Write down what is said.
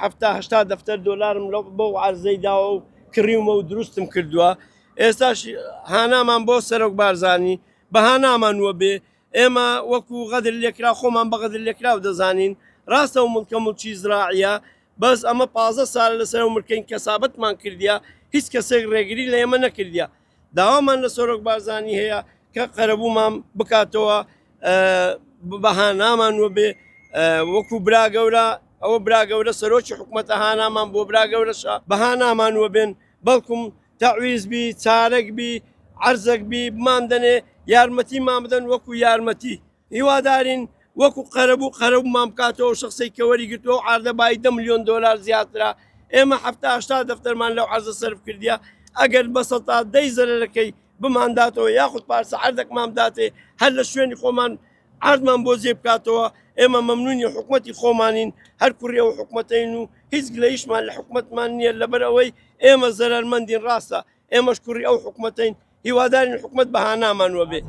70 80 دەفتەر دۆلارم لە بەو عەرزەی داوە و کڕیومە و دروستم کردووە ئێستاش هانامان بۆ سەرۆک بارزانی بە هانامان وە بێ ئێمە وەکو غەدر لێکراو خۆمان بە غەدر لێکراو دەزانین ڕاستە و مڵکە مڵکی زراعیە بەس ئەمە 15 سالە لەسەر ئەو ملکەین کەسابەتمان کردیە هیچ کەسێک ڕێگری لە ئێمە نەکردیە داوامان لە سەرۆک بارزانی هەیە کە قەرەبوومان بکاتەوە بە هانامان وەبێ وەکو برا گەورە ئەوە برا گەورە سەرۆکی حکوومەتە هانامان بۆ برا گەورەشە بە هانامان وەبێن بەڵکم تەعویز بی چارەک بی عەرزەک بی بمان دەنێ یارمەتیمان بدەن وەکو یارمەتی هیوادارین وەکو قەرەبوو قەرەبوومان بکاتەوە ئەو شەخسەی کە وەری گرتووە ئەو عەردە بایی دە ملیۆن دۆلار زیاترە ئێمە حەفتا هەشتا دەفتەرمان لەو عەرزە سەرف کردیە ئەگەر بە سەتا دەی زەرەرەکەی بمانداتەوە یاخود پارچە عەردەکمان بداتێ هەر لە شوێنی خۆمان عەردمان بۆ جێ بکاتەوە ئێمە مەمنونی حکومەتی خۆمانین هەر کوڕی ئەو حکومەتەین و هیچ گلەیشمان لە حکومەتمان نییە لەبەر ئەوەی ئێمە زەرەرمەندین ڕاستە ئێمەش کوڕی ئەو حکومەتەین هیوادارین حکومەت بەهانامان وەبێ.